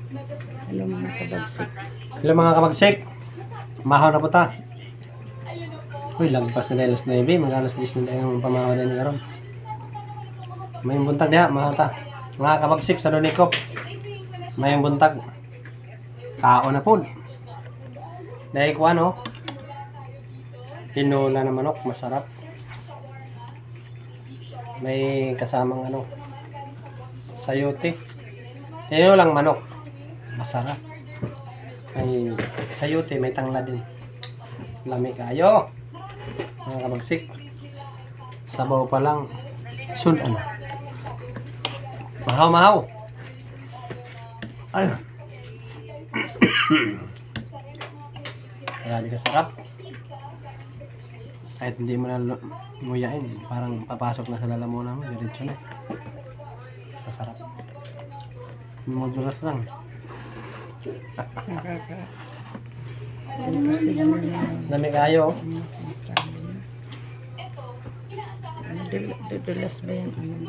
Hello, mga kabagsik. Hello, mga kabagsik. Mahaw na po ta. Uy, lagpas na dahil alas 9. Mga alas 10 na yung pamahaw na ni karon. May buntag diha, mahaw ta. Mga kabagsik sa Donikop. May buntag. Kaon na po. Dahil ko ano, tinola na manok, masarap. May kasamang ano, sayote. Tinolang manok, masarap. May sayote, may tangla din. Lami kayo. Mga kabagsik. Sabaw pa lang. Sud ano. Mahaw, mahaw. Ay. Grabe ka sarap. Kahit hindi mo na nguyain, parang papasok na sa lalamunan mo, diretso na. Masarap. Modulas lang. Nakaka. Imposible na Lami kayo. ano sinasabi niya. Ano, dudulas ba yan? Ano?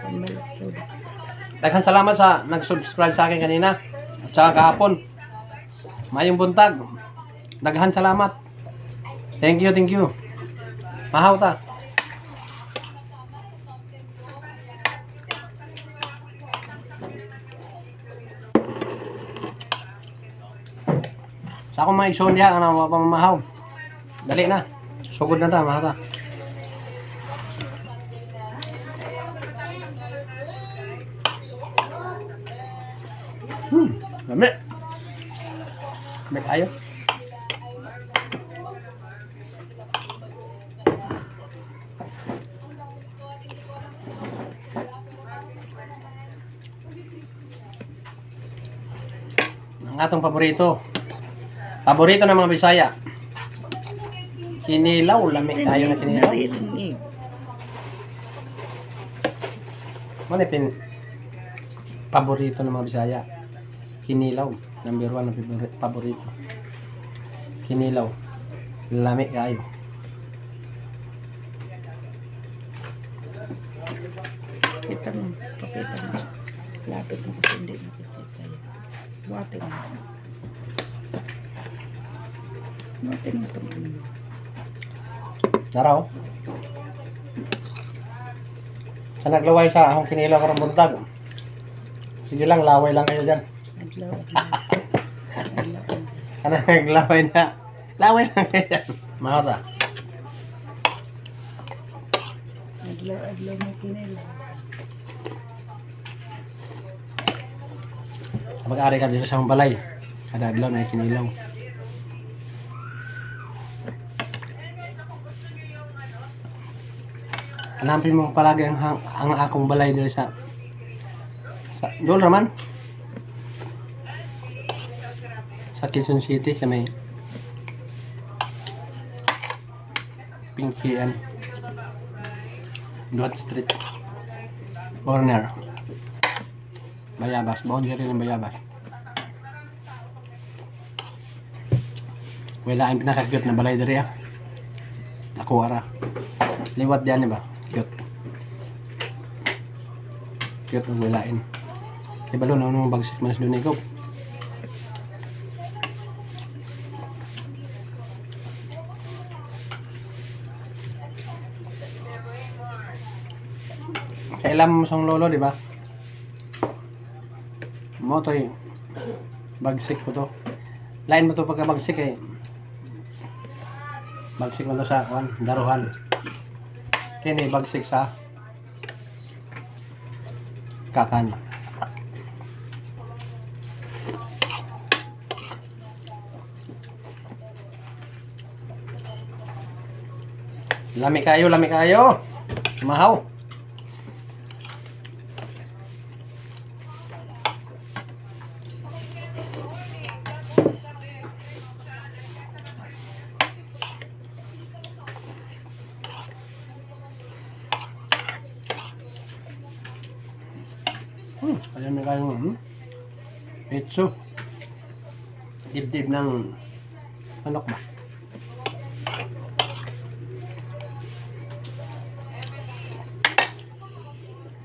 Pamalakod. Daghang salamat sa nag-subscribe sa akin kanina at saka kahapon. Mayong buntag. Daghan salamat. Thank you, thank you. Mahaw ta. Sa akong mga igsoon diha, ano, wa pa mamahaw. Dali na. Sugod na ta, mahaw ta. Lami. Lami kayo. Ang atong paborito. Paborito ng mga Bisaya. Kinilaw, lami kayo na kinilaw. Naririnig. Ano pin paborito ng mga Bisaya? Kinilaw. Number one ang paborito. Kinilaw. Lami kayo. Kita mo. Pakita mo. Lapit mo kasi hindi nakikita yan. Buhatin mo. Buhatin mo itong ano mo. Naraw. Sa naglaway sa akong kinilaw karong buntag. Sige lang, laway lang kayo dyan. Adlaw, adlaw. Adlaw, adlaw. Ano naglaway na? Laway lang kayo dyan. Mahota. Adlaw, adlaw may kinilaw. Mag-ari ka dito sa akong balay. Kada adlaw na kinilaw. Hanapin mo palagi ang akong balay dito sa doon raman sa Quezon City, sa may Pingkian Duat Street, corner Bayabas, boundary ng Bayabas. Wala ang pinaka-cute na balay diri ah. Ako ara. Liwat diyan ba? Cute. Cute ang walain. Kay balo na mo bagsik man sa Dunigog. Kailan mo sang lolo, di ba? Mo to'y bagsik ko to. Lain mo to pagka bagsik eh. Bagsik mo to sa kwan, daruhan. Kini bagsik sa kakan. Lami kayo, lami kayo. Mahaw. Ayan na kayo. Petso. Dibdib ng manok ba?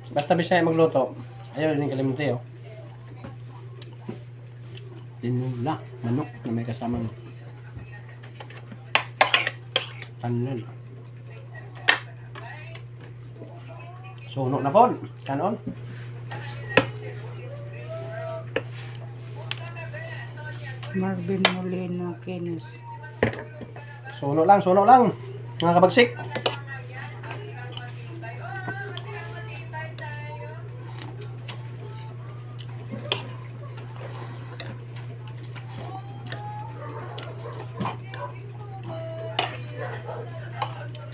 Basta Bisaya magluto. Ayaw din kalimti oh. Tinula, manok na may kasamang tanlol. Suno na po. Kanon. Marvin Molino Kines. Suno lang, suno lang. Mga kabagsik.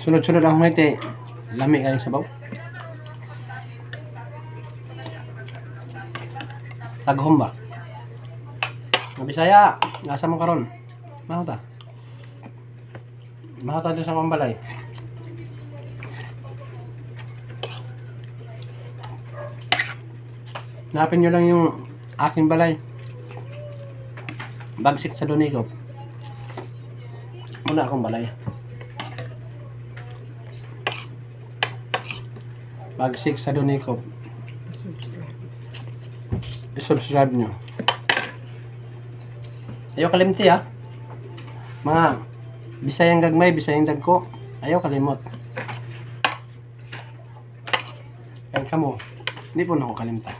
Sunod-sunod ang humiti. Lami kayong sabaw. Taghom ba? Mga Bisaya, nasa mo karon? Maho ta. Maho ta dito sa akong balay. Hanapin nyo lang yung aking balay. Bagsik sa Donico. Muna akong balay. Bagsik sa Donico. Subscribe. I-subscribe nyo. Ayaw kalimti ha. Mga Bisayang gagmay, Bisayang dagko. Ayaw kalimot. Kaya kamo, hindi po na ako kalimta.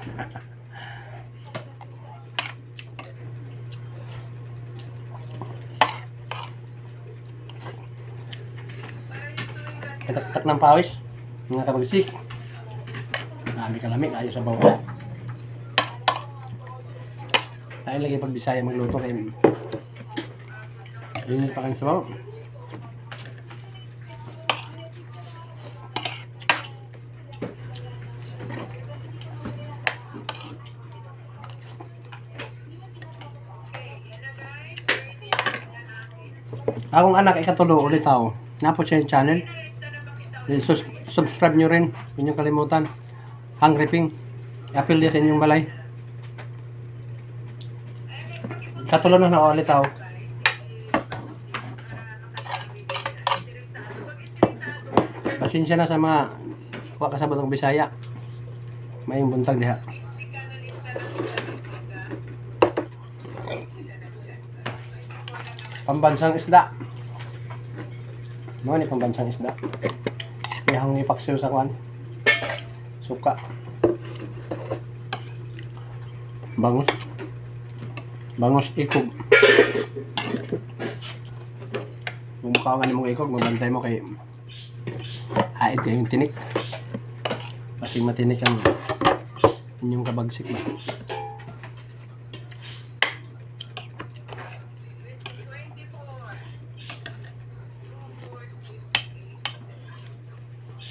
Kataktak ng pawis, mga kabagsik. Dami kalamig, ayaw sa bawa. Dahil lagi pag Bisaya magluto kay yun pa kayong sabaw. Akong anak ikatulo ulit ako. Napot siya yung channel. Then, subscribe nyo rin. Huwag nyo kalimutan. Hungry Ping. I-appeal niya sa inyong balay. Katulo na na ulit ako. Pasensya na sa mga wa kasabot ng Bisaya. May buntag diha. Pambansang isda. Mo ni pambansang isda. Ihang ipaksiw sa kwan. Suka. Bangus. Bangus ikog. Kung mukha ka mong ikog, mabantay mo kay hait yung tinik. Kasi matinik ang inyong kabagsik ba.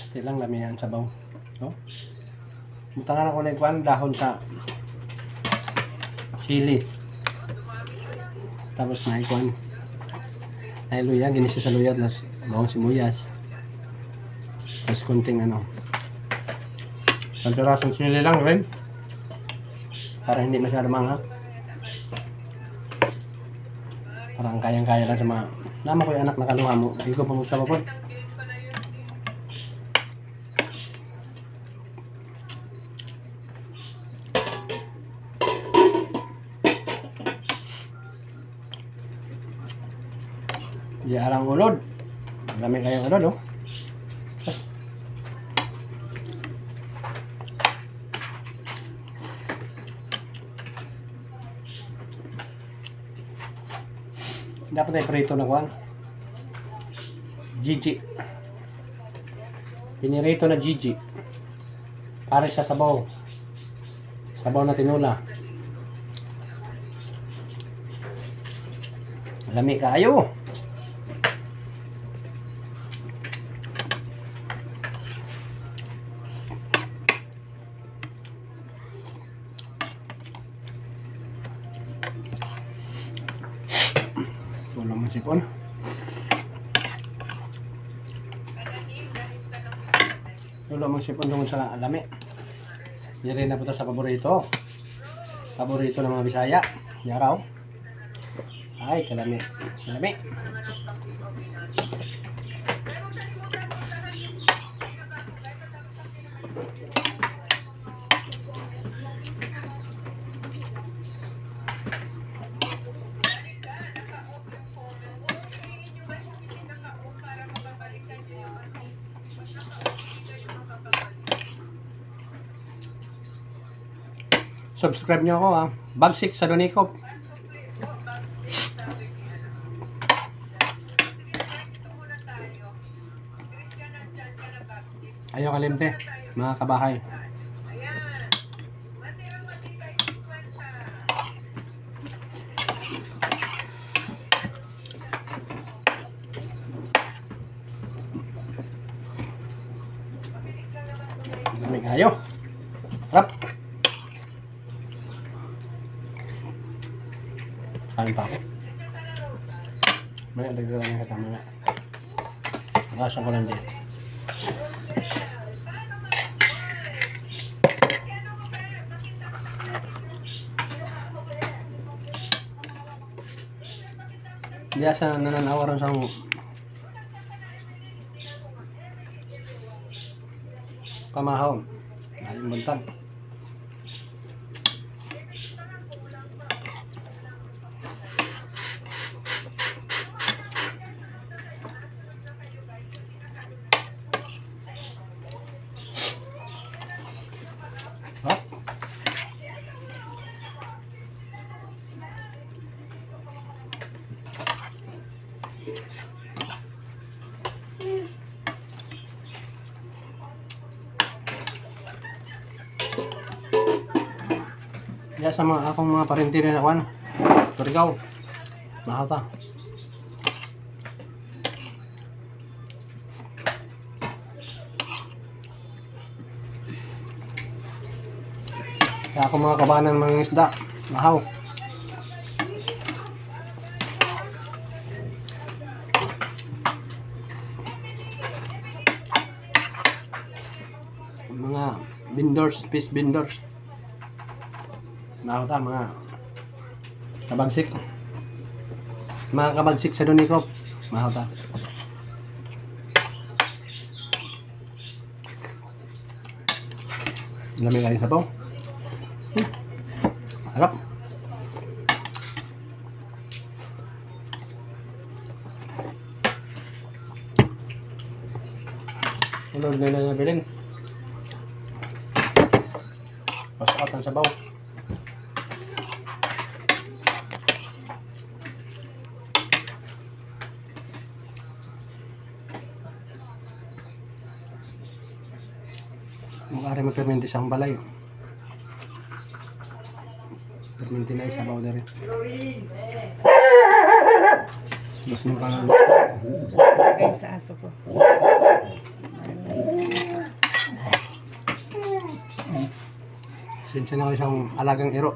Still lang lamihan sabaw. No? Butangan ako ng kwan dahon sa sili. Tapos na kwan. Ay luya, ginisa sa luya, tapos bawang sibuyas. Tapos konting ano. Isang pirasong sili lang rin. Para hindi masyado manghak. Parang kayang-kaya lang sa mga... Nama ko yung anak na kaluha mo. Hindi ko pa magsama po. Di arang ulod. Dami kayong ulod, oh. Dapat ay prito na kuwan. Gigi. Pinirito na Gigi. Para sa sabaw. Sabaw na tinula. Lami kaayo. Wala mo sipon. Wala mo sipon tungkol sa lami. Hindi rin na po ito sa paborito. Paborito ng mga Bisaya. Yaraw. Ay, kalami. Kalami. Subscribe nyo ako ha. Bagsik sa Donikop. Ayaw kalimte, mga kabahay. Lamig kayo. Harap. Kain pa ako. Maya, dagdagan lang kita mamaya. Nakasan ko lang din. Diya sa nananawa ron sa pamahaw. Ay, buntag. Hop. Kaya sa mga akong mga parente na kwan. Surigao. Mahal ta. Kaya ako mga kabanan mga isda. Mahaw. Mga vendors, fish vendors. Mga ta, mga kabagsik. Mga kabagsik sa Donikop. Mga ta. Lamig kayo sabaw. Harap. Tulog na na nabilin. Pasakot ang sabaw. Mukha rin mapermente sa akong balay. Permente na isabaw na rin. Mas nung ka Lagay sa aso ko. Sensya na kayo sa akong alagang iro.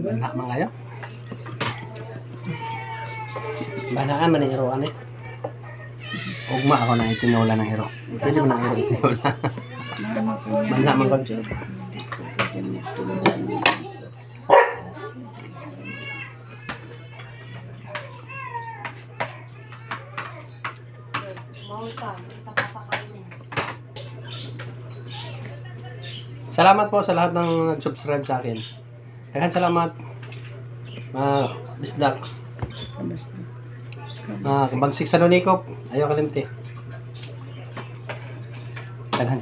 Bana man kayo. Banaan man ang iro ani. Ugma ako na itinola ng iro. Pwede mo ng iro itinola. Mama ko niya. Bana man kon. Hindi ko pwede magtulungan ng aso. Salamat po sa lahat ng nag-subscribe sa akin. Daghang salamat. Mga bisdak. Kamusta? Mga kabagsik sa Lunikop. Ayaw kalimti. Daghang